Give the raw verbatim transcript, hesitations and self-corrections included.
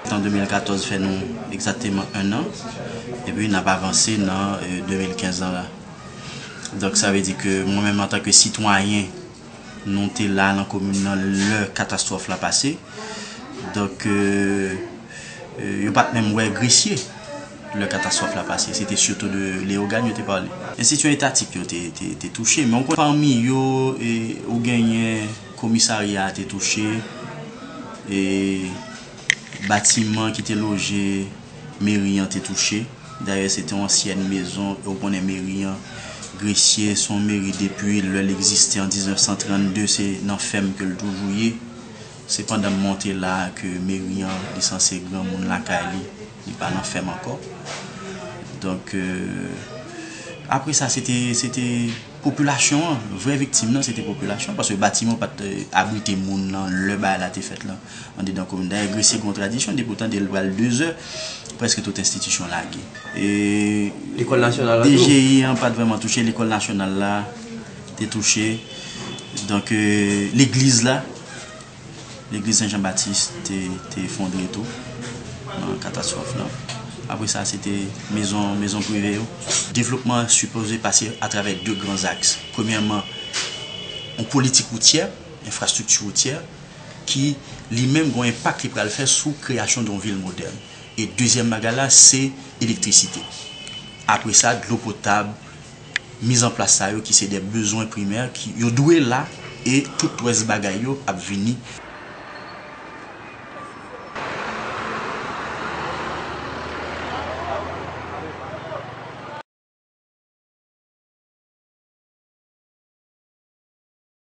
An de mil katòz fè nou egzakteman en an, epi n ap avanse nan, euh, de mil kenz lan la. Donk, sa vle di ke mwen menm, antanke sitwayen, nou te la nan komin nan lè katastwòf la pase. Donk, euh, euh, yo pa t menm wè gresye lè katastwòf la pase. Se te sitou de Leyogàn yo te pale. Enstitisyon etatik yo te, te, te touche, men ou konn, pami yo, e, ou genyen komisarya a te touche, e batiman ki te loje meri an te touche. Dayè, se te yon ansyèn mezon, e ou konnen meri an, Gresye, se yon meri depi lè l egziste an diznèf san trannde, se nan fèm ke l toujou ye. Se pandan m monte la a ke meri an, li sanse granmoun lakay li, li pa nan fèm ankò. Donk, euh, apre sa, se te, se te popilasyon an, vrè viktim nan, se te popilasyon, paske batiman pa t, euh, abrite moun nan lè bagay la te fèt lan, anndedan komin. Dayè, Gresye gen yon tradisyon, depi w tande l pral de zè, prèske tout enstitisyon lage. E Lekòl nasyonal la tou? D G I an pa t vrèman touche, lekòl nasyonal la te touche. Donk, euh, legliz la, legliz Sen Jan Batis te, te efondre tou nan katastwòf lan. Apre sa, se te mezon, mezon prive yo. Devlopman an sipoze pase atravè de gran zaks. Premyèman, yon politik woutyè, enfrastrikti woutyè, ki li menm gen yon enpak li pral fè sou kreyasyon de yon vil modèn. E dezyèm bagay la, se elektrisite. Apre sa, dlo potab, mizanplas sa yo ki se de bezwen primè, ki yo dwe la, e tout rès bagay yo ap vini.